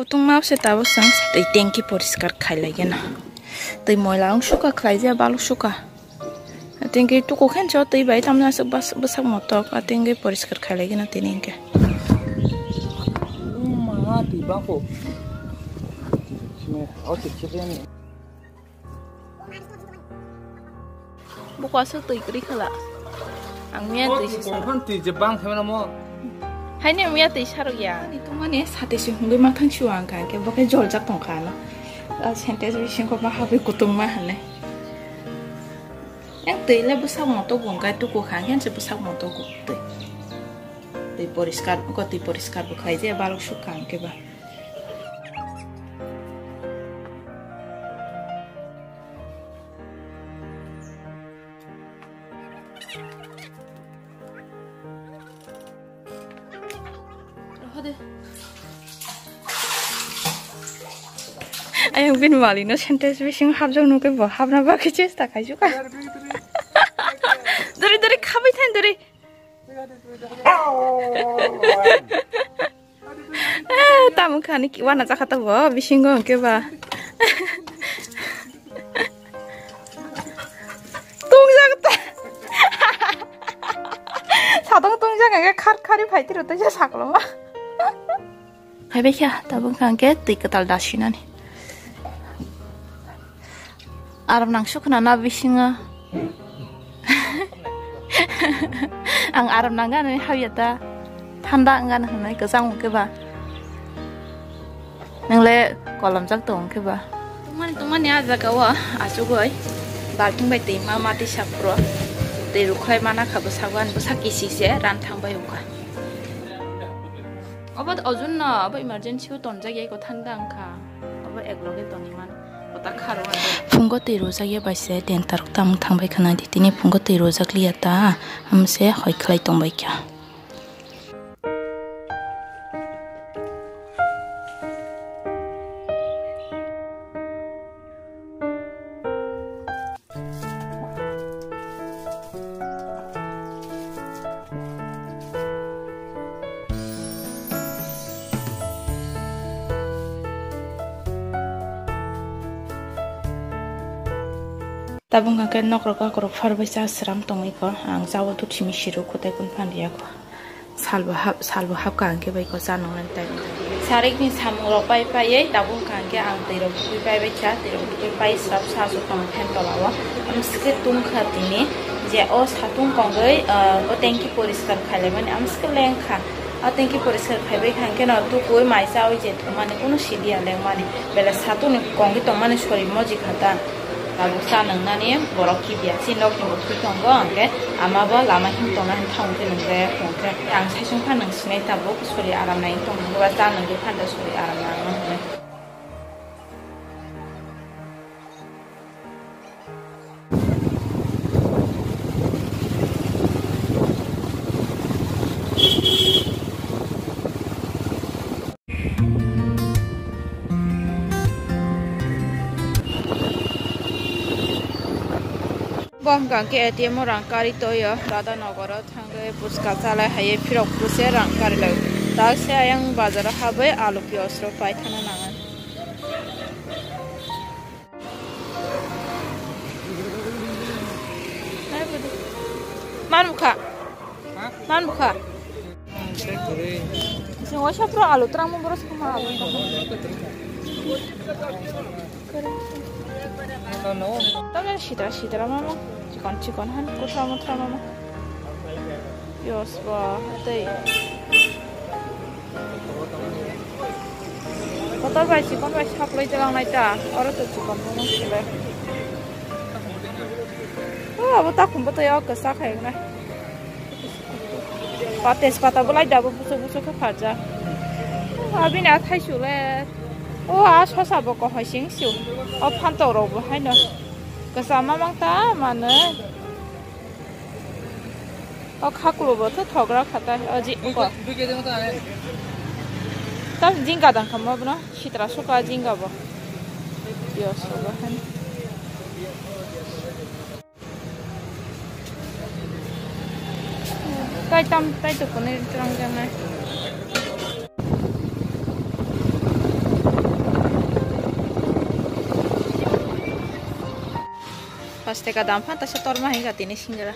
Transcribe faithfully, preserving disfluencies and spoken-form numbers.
Kutung map se tabuk chwng twi tanki poriskar khai lai gana. Twi moila wng suka khlai je baluk suka. Tanki tuku khen cho twi bai tamna aswk bas-, bwsak motok a tanki poriskar khai lai gana tini hinkhe. Uma twi bako. Sime, o twi chiriya ni. Buko aswk twi kwrwi khala. Ang miya twi si sarok. Twi je bang khe mano mo. Haini miya twi sarok ya. Ani tongmani sate si hungwi mathang si wang kha, hwnkhe bo khe joljak tong kha ano. A sentence bisingo ma habwi kutung ma hwnwi. Yang twi le bwsak moto bo hwnkhe tuku kha, hwnkhe se bwsak moto bo twi. Twi poriskar, ko twi poriskar bo khlai je, balok suk kha hwnkhe ba. Ayang bini malik no sentence bising habjak nukhe bo habna bagwi chesta khaijukha. Dori dori khabai thani dori. Eh, tamo khani ki wana jakha ta bo bisingo hwnkhe ba. Tungjak ta. Satong tungjak hwnkhe khar khari phai tiro tei saklo ma. Phaibai kha tabuk hwnkhe twi kwtal dasinani. Aram nang sukna na bisingo. Ang aram nang gana habya ta. Thanda ang gana hwnwi kwchang hwnkhe ba. Nang le kolomjak tong hwnkhe ba. Tungmani tungmani a jaga o achugwi balting bai twi ma mati sapro. Twi rukhwlai mana kha bwsakgo ani bwsak kisi se ran thang bai wngkha. Obo ojun no, obo emergency o tonjak ya, eko thanda wngkha. Obo ek loge toni man, kota kharo ando. Phungo twi rojak ya bai se dentarok tamung thang bai khna di, tini phungo twi rojak liya ta, hamse hoi khlai tong bai kha. Tabuk hwnkhe nokrok akorok phar bai cha sram tongwi kho, ang cha o duthi misi rw khutai kun phan riya kho. Salbo hap, salbo hap ka hwnkhe bai ko cha nongnani time. Sarikni samung rok pai paiwi tabuk hwnkha hwnkhe ang twi rok twi pai bai kha, twi rok twi pai srap sa su tong phen tola o. Amswkhe tung kha tini je o satung kongwi, ah, o tanki poriskar khai lai mani amswkhe leng kha. O tanki poriskar khai bai kha hwnkhe no tukui mai chaui je thwng mani kunu sidi ya leng mani. Belai satung ni kongwi tong mani sori moji kha ta. Tabuk cha nwngnani borok kidia. Chini nokni bo thwi tongo, hwnkhe ama bo lama him tongna hwn thang khe nwngjaya kho hwnkhe. Ang saichung kha nwng sinai tabuk sori aram nai tong hwnba cha nwngwi phanda sori aram nangno hwnwi. Bo hwnkha khe A T M o rang karwi toio, Radha Nagar o thangwi puchka chalai hai phirok buse rang kari lai. Tal se ayang bazar o habwi alu piyaj rok pai thana nangan. Man bukha. Man bukha. Sing waisa pura alu trang mo boros kuma alu. Tamo sitra sitra mama. Chikon chikon han kutra mutra mama. Yos ba tei. Kotor bai chikon bai saplai jalang nai ta. Oro to chikon bo mung sile. O abo ta khumbo to yok sa khai na. Pates pata bo lai da bo buso buso khe pharja. Abini a thai sule. O a sosa bo ko hoi sing su. O phantok rok bo haino. Kasa mamang ta mane. O khaklo bo tho thogra khata o ji ko. Tam jinga dang khamo bno sitra suka jinga bo. Yo so bo han. Tai tam tai to kone trang janai. Pash taka dam phan taisa torma hai ka tini singra.